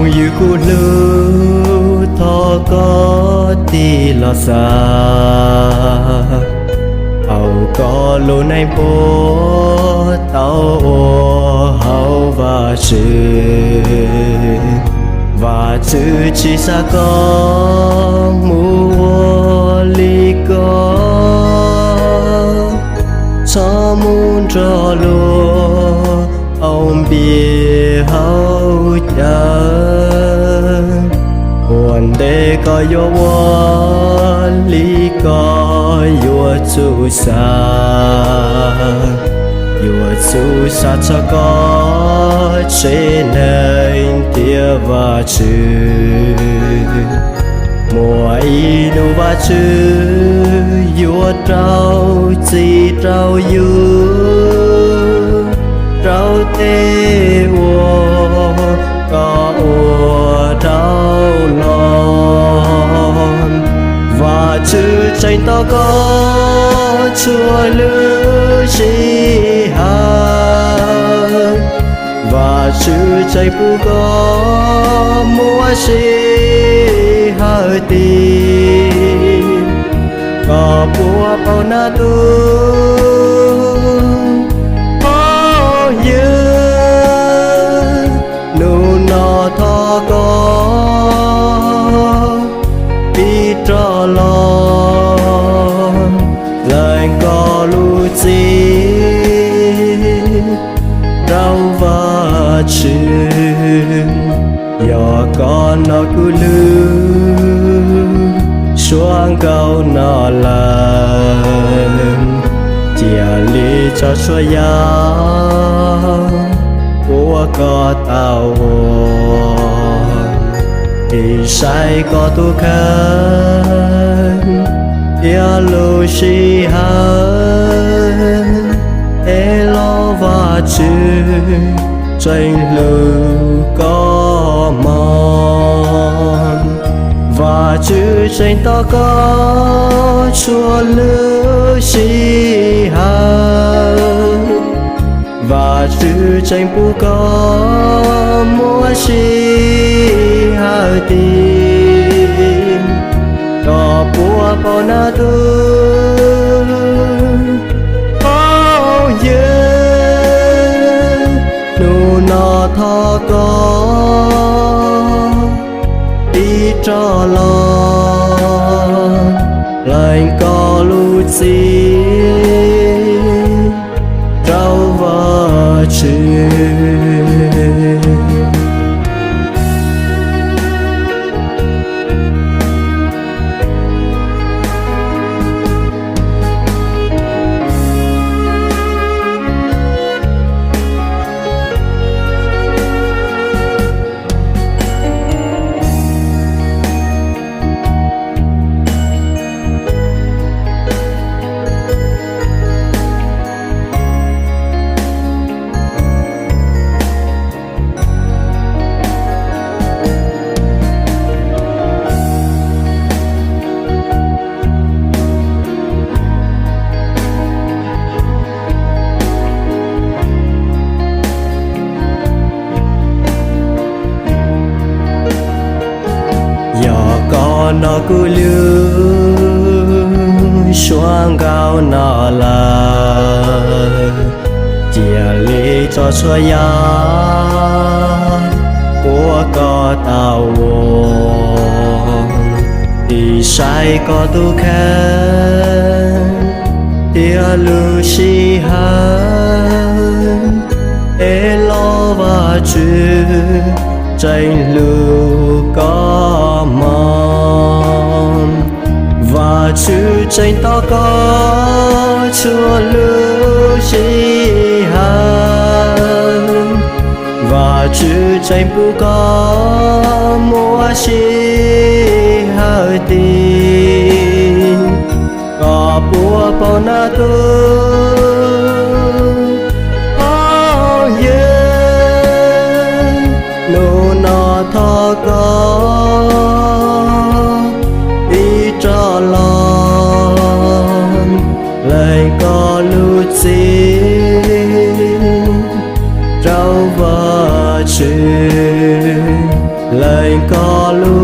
Yus kuj hlub, thov koj tig los xav, hauv koj lub neej puas tau ua hauv Vajtswv. Vajtswv tsis xav koj mus ua li ko, txhob mus nrog luag au npias haus cawv. Ua ntej koj yuav ua li ko, yuav tsum xav, yuav tsum xav txog koj tsev neeg thiab Vajtswv. Muaj ib hnub Vajtswv yuav rau txim rau yus, rau tej uas koj ua dhau los. Vajtswv tseem tos koj txhua lub sij hawm. Vajtswv tseem pub koj muaj sij hawm tiv, koj puas paub na tus phooj ywg? Hnub no thov koj tig rov los lees koj lub txim rau Vajtswv. Yog koj hnov kuv lub suab nkauj no lawm, cia li tso tshuaj yam uas koj tau ua, tig saib koj tus kheej thiab lub sij hawm, es los Vajtswv tseem hlub koj mog. Vajtswv tseem tos koj txhua lub sij hawm. Vajtswv tseem pub koj muaj sij hawm tiv, koj puas paub na tus phooj ywg? Hnub no thov koj tig rov los lees koj lub txim rau Vajtswv. Yog koj hnov kuv lub suab nkauj no lawm, cia li tso tshuaj yam uas koj tau ua, tig saib koj tus kheej thiab lub sij hawm, es los Vajtswv tseem hlub koj mog. Vajtswv tseem tos koj txhua lub sij hawm. Vajtswv tseem pub koj muaj sij hawm tiv, koj puas paub na tus phooj ywg? Hnub no thov koj tig rov los lees koj lub txim rau Vajtswv. Koj lub